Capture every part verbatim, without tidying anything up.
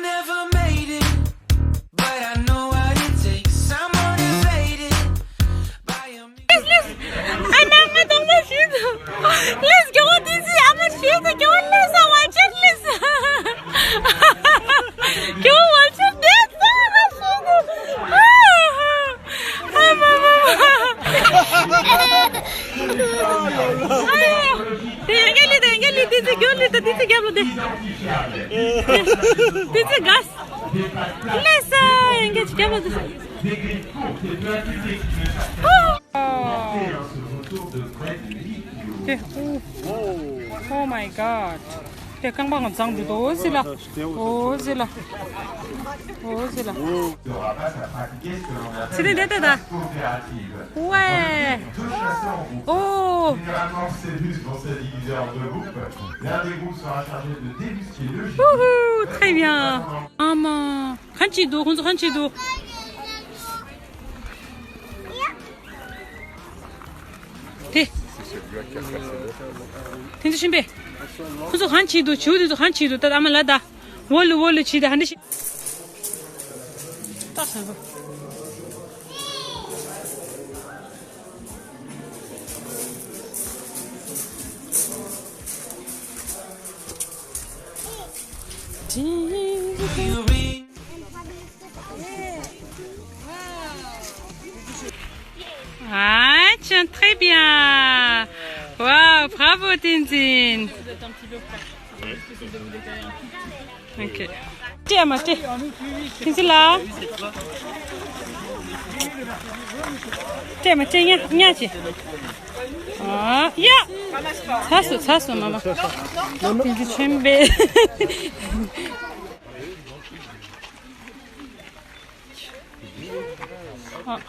Never made it, but I know what it takes. I'm motivated by a Let's, let's. ཨ་མ་ང་གདོང་པ་ཞིག་འདུག Let's go. དེ་ཚོ་ཨ་མ་ཞིག་འདུག Let's, ཨ་མ་ཅིག་Let's. ཨ་མ་ཅིག་Let's. ཨ་མ་ཞིག་འདུག་ཨ་མ་མ་མ། དེ་ཡང་ག་ལི་དེ་ཡང་ག་ལི་དེ་ཚོ་རྒྱབ་ལ་དེ། དེ་ཚོ་རྒྱབ་ལ་དེ། དེ་ཚོ་ག་ས། Let's, ཡང་ག་ཅིག་རྒྱབ་ལ་དེ། དེ། Oh my God. དེ་རྐང་པ་ང་བརྫངས་འདུག་འོ་ཟི་ལ། འོ་ཟི་ལ། འོ་ཟི་ལ། ཚེ་རིང་དེ་ལྟ་ད། Ouais. Oh. Wouhou, très bien. ཨ་མ། གང་བྱེད་འདུག་ཁོང་ཚོ་གང་བྱེད་འདུག་དེ། དེ་ཚོ་ཤིང་པས། ཁོ་ཚོ་གང་བྱེད་འདུག་བྱིའུ་དེ་ཚོ་གང་བྱེད་འདུག་ད་ཨ་མ་ལ་ད། འོ་ལུ་འོ་ལུ་བྱེད་ད་ཧ་འདྲ་ཞིག་ཏག་ས་གོ། Ah, tiens, très bien. Waouh, bravo, Tenzin. Ok. Tiens, ma, tiens. Tenzin là. Tiens, ma, tiens, nya, nya, tiens. Ah, ya. Ça, c'est, ça, c'est, maman. Tenzin, tu es belle. ཨ།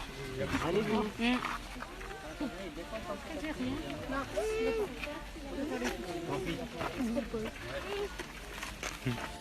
ཨུ།